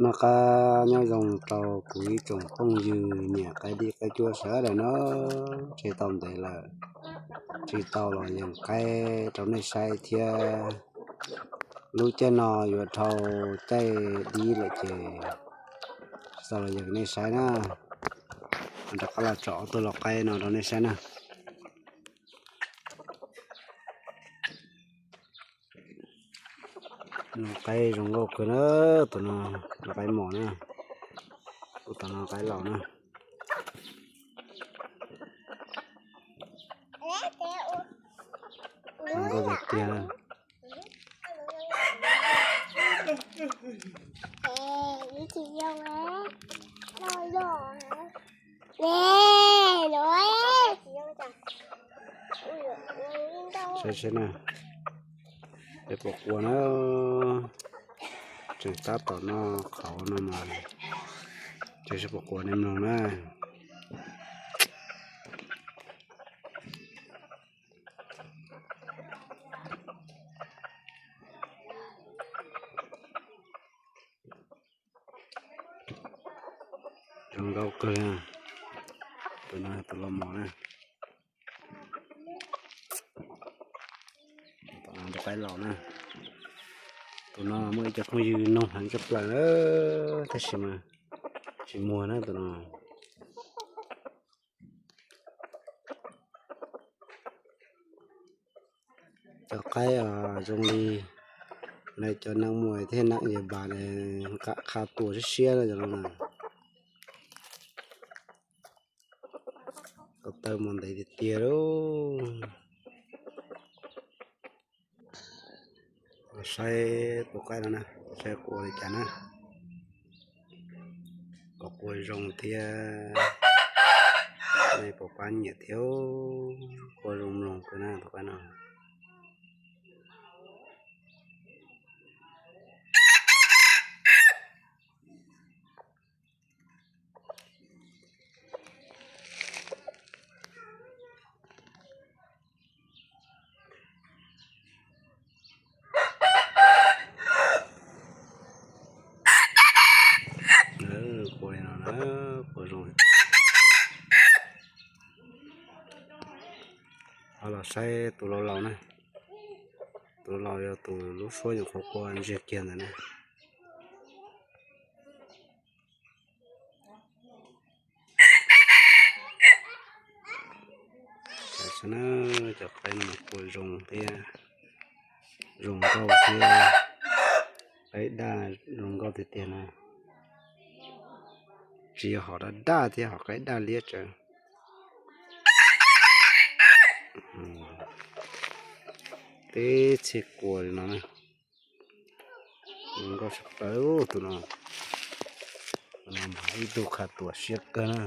Noj qab nyob zoo rau kuv ib tsoom phooj ywg nyiam qaib dib qaib cuab sawv daws na. Tsis tau ntev lawm, tsis tau los yees qaib rau nej saib thiab. Lub caij no yuav dhau caij dib lawm ces tsis tau los yees nej saib na. Rov qab los tsom ob tug lau qaib no rau nej saib na. Lau qaib zoo nkauj kawg na, tus no lau qaib mos na, tus no qaib laus na. Zoo nkauj tiag tiag na. Saib saib na, peb puas qua na, tseem tab tom noj qhauv no mas, ces saib puas qua nej mloog na. Zoo nkauj kawg, tus no tus lau mos na, tus qaib laus na. Tus no muaj ib co phooj ywg noog heev tshaj plaws na, tab sis mas tsis muag na tus no. Cov qaib zoo li no cov neeg muaj thiab neeg yawg npam qha tua siab siab na cov no na. Ko taw mas ntev tiag tiag lauj. Saib tus qaib no na, saib qua li cas na. Kom qua zoo thiab, nej puas pab nyiam thiab, qua zoo mloog kawg na tus qaib no. Qua li no na, qua zoo. Ho los saib tus laus laus na. Tus laus yog tus lub suab nyuam qhuav qua ntsiag kiag ntawd na. Saib na, cov qaib no mas qua zoo thiab, zoo nkauj thiab. Qaib daj zoo nkauj tiag tiag na. Tsis yog hom daj daj thiab, hom qaib daj liab tsawv. Tib txhij qua li no na. Zoo nkauj tshaj plaws tus no. Tus no mas ib tug qha tua siab kawg na.